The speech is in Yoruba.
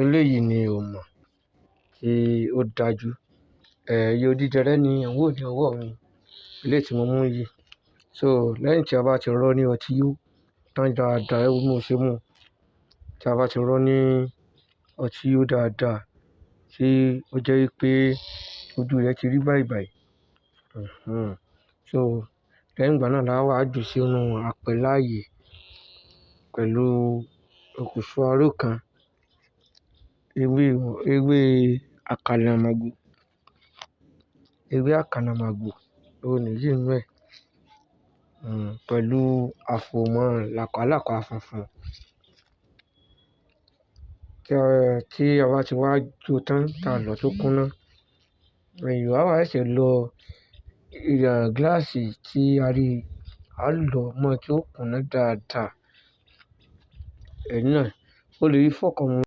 Eléyìí ni òmò tí ó dájú. Ẹyẹ odídẹrẹ́ ni ẹ̀ ń wò ní ọwọ́ mi, eléyìí tí mo mú yìí. So lẹ́yìn tí a bá ti rọ́ ní ọtí yó tán dáadáa, ẹ wo bí mo ṣe mú. Tí a bá ti rọ́ ní ọtí yó dáadáa, tí ó jẹ́ wípé ojú rẹ̀ ti rí bàìbàì. So lẹ́yìn ìgbà náà la wá jù sínú apẹ láàyè pẹ̀lú òkùṣù aró kan, ewé, ewé àkàlàmàgbò, ewé àkàlàmàgbò, òun nìyí nínú ẹ̀. Pẹ̀lú àfòmọ́ làpálàpá funfun. Tí a bá ti wá jó tán, tá lọ tó kúná. Ẹ̀yìn a wá ṣẹ̀ṣẹ̀ lọ gíláàsì tí a rí, a lọ mọ́ tí ó kúná dáadáa. Ẹ̀yin náà, o lè fi fọ́ọ̀kù mú.